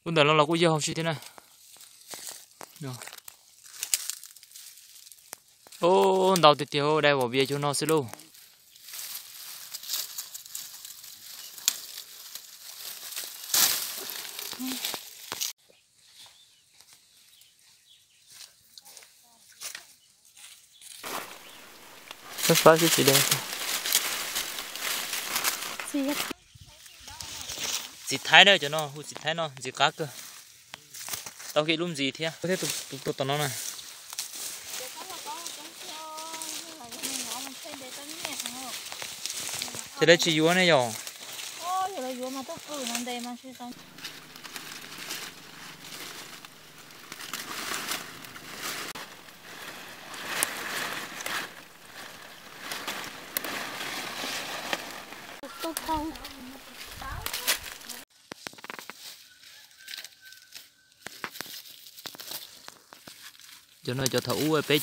Lub ntawm no los kuj yog hauv si thiab na. Ub, ntau tiag tiag, dai vos vias cov no xwb lauj. Txiv thaib na, cov no hu txiv thaib no ntxim qab kawg. Tau kiag lub ntxiv thiab. Thiab tus tua tom no na. Ces lawv tsis yuav ne yom? Cov no cov thaum ub peb